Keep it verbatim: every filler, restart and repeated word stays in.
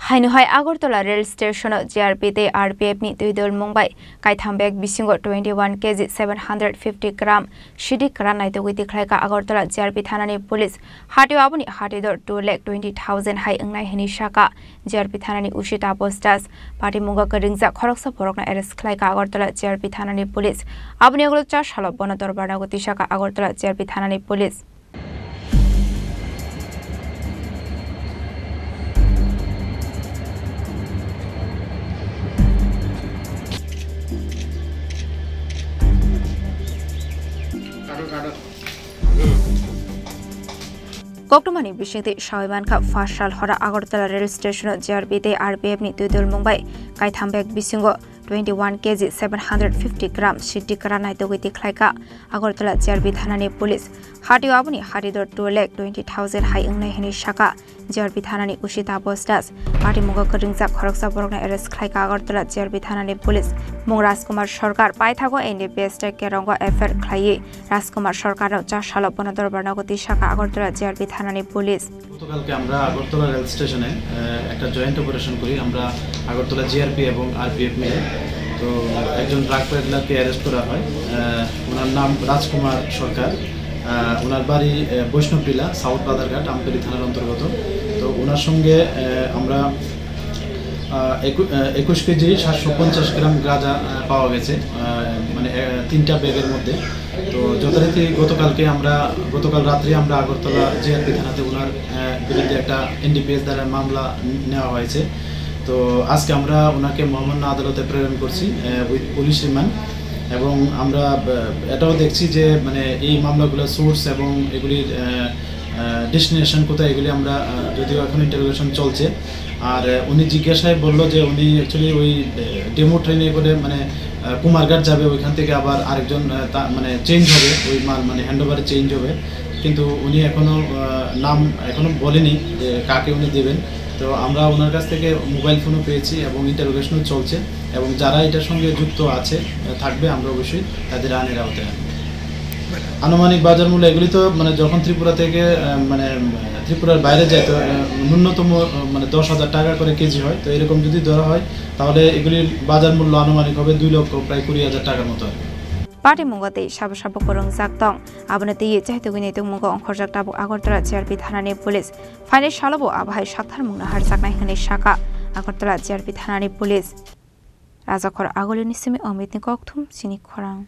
Haino hai Agartala rail station o G R P tei R P F ni twi dol mung bai kaitham bag bisingo twenty one K G seven hundred fifty gram sidi kwran naitugwi tikhlaika Agartala G R P thanani police. Hatio aboni hatidor two lakh twenty thousand hai wngnai hwnwi saka G R P thanani O C Taposh Das. Patimungo kwrwngjak khoroksa borokno arrest khlaika Agartala G R P thanani police. Aboni ulo cha salo bono dorbar nago tisaka Agartala G R P thanani police. Koktwmani bisingtwi sawi mankha, phas sal hora Agartala rail station-o G R P tei R P F ni twi dol mung bai kaitham bag bisingo twenty one K G seven hundred fifty gram sidi kwran naitugwi tikhlaika Agartala G R P thanani police. Hatio aboni hatidor two lakh twenty thousand hai wngnai hwnwi saka G R P thanani O C Taposh Das. Patimungo kwrwngjak khoroksa borokno arrest khlaika Agartala G R P thanani police. Mung Rajkumar Sarkar paithago N D P S tei Kerongo F I R khlaiwi Rajkumar Sarkarno cha salo bono dorbar nago tisaka Agartala G R P thanani police. গতকালকে আমরা আগরতলা রেল স্টেশনে, আহ, একটা joint operation করি আমরা আগরতলা জি আর পি এবং আর P F মিলে। তো একজন ড্রাগ পেডলারকে অ্যারেস্ট করা হয়। আহ, ওনার নাম রাজকুমার সরকার। আহ, ওনার বাড়ি, আহ, বৈষ্ণবটিলা, সাউথ বাজারঘাট, আমতলী থানার অন্তর্গত। তো ওনার সঙ্গে, আহ, আমরা, আহ, একু-, আহ, একুশ কেজি সাতশো পঞ্চাশ গ্রাম গাঁজা, আহ, পাওয়া গেছে, আহ, মানে, আহ, তিনটা ব্যাগের মধ্যে। তো যথারীতি গতকালকে আমরা, গতকাল রাত্রে আমরা আগরতলা জি আর পি থানাতে ওনার, আহ, বিরুদ্ধে একটা এন ডি পি এস ধারায় মামলা নেওয়া হয়েছে। তো আজকে আমরা ওনাকে মহামান্য আদালতে প্রেরণ করছি, আহ, উইথ পুলিশ রিমান্ড। এবং আমরা, আহ, এটাও দেখছি যে, মানে, এই মামলাগুলোর সোর্স এবং এগুলির, আহ, আহ, ডেস্টিনেশন কোথায়, এগুলি আমরা, আহ, যদিও এখন ইন্টারোগেশন চলছে। আর, আহ, উনি জিজ্ঞাসায় বললো যে উনি অ্যাকচুয়ালি ওই, আহ, ডেমো ট্রেনে করে, মানে, আহ, কুমারঘাট যাবে, ওইখান থেকে আবার আরেকজন, আহ, তা-, মানে, চেঞ্জ হবে, ওই মাল, মানে, হ্যান্ডওভারে চেঞ্জ হবে। কিন্তু উনি এখনো, আহ, নাম এখনো বলেনি যে কাকে উনি দেবেন। তো আমরা ওনার কাছ থেকে মোবাইল ফোনও পেয়েছি এবং ইন্টারোগেশনও চলছে, এবং যারা এটার সঙ্গে যুক্ত আছে, আহ, থাকবে, আমরা অবশ্যই তাদের আইনের আওতায় আনবো। আনুমানিক বাজার মূল্য এগুলি তো, মানে, যখন ত্রিপুরা থেকে, আহ, মানে, আহ, ত্রিপুরার বাইরে যায়, তো, আহ, ন্যূনতম, আহ, মানে, দশ হাজার টাকা করে কেজি হয়। তো এরকম যদি ধরা হয়, তাহলে এগুলির বাজার মূল্য আনুমানিক হবে দুই লক্ষ প্রায় কুড়ি হাজার টাকার মতো হবে। Patimungo tei sabo sabo kwrwngjak tong, abono twiwi chaitugwi naitukmungo ongkhorjak tabuk Agartala G R P thanani police. Phainai salobo abo hai saktharmungno harjaknai hwnwi saka Agartala G R P thanani police. Rajakhor Agulini simi Omitni kokthum chini khorang.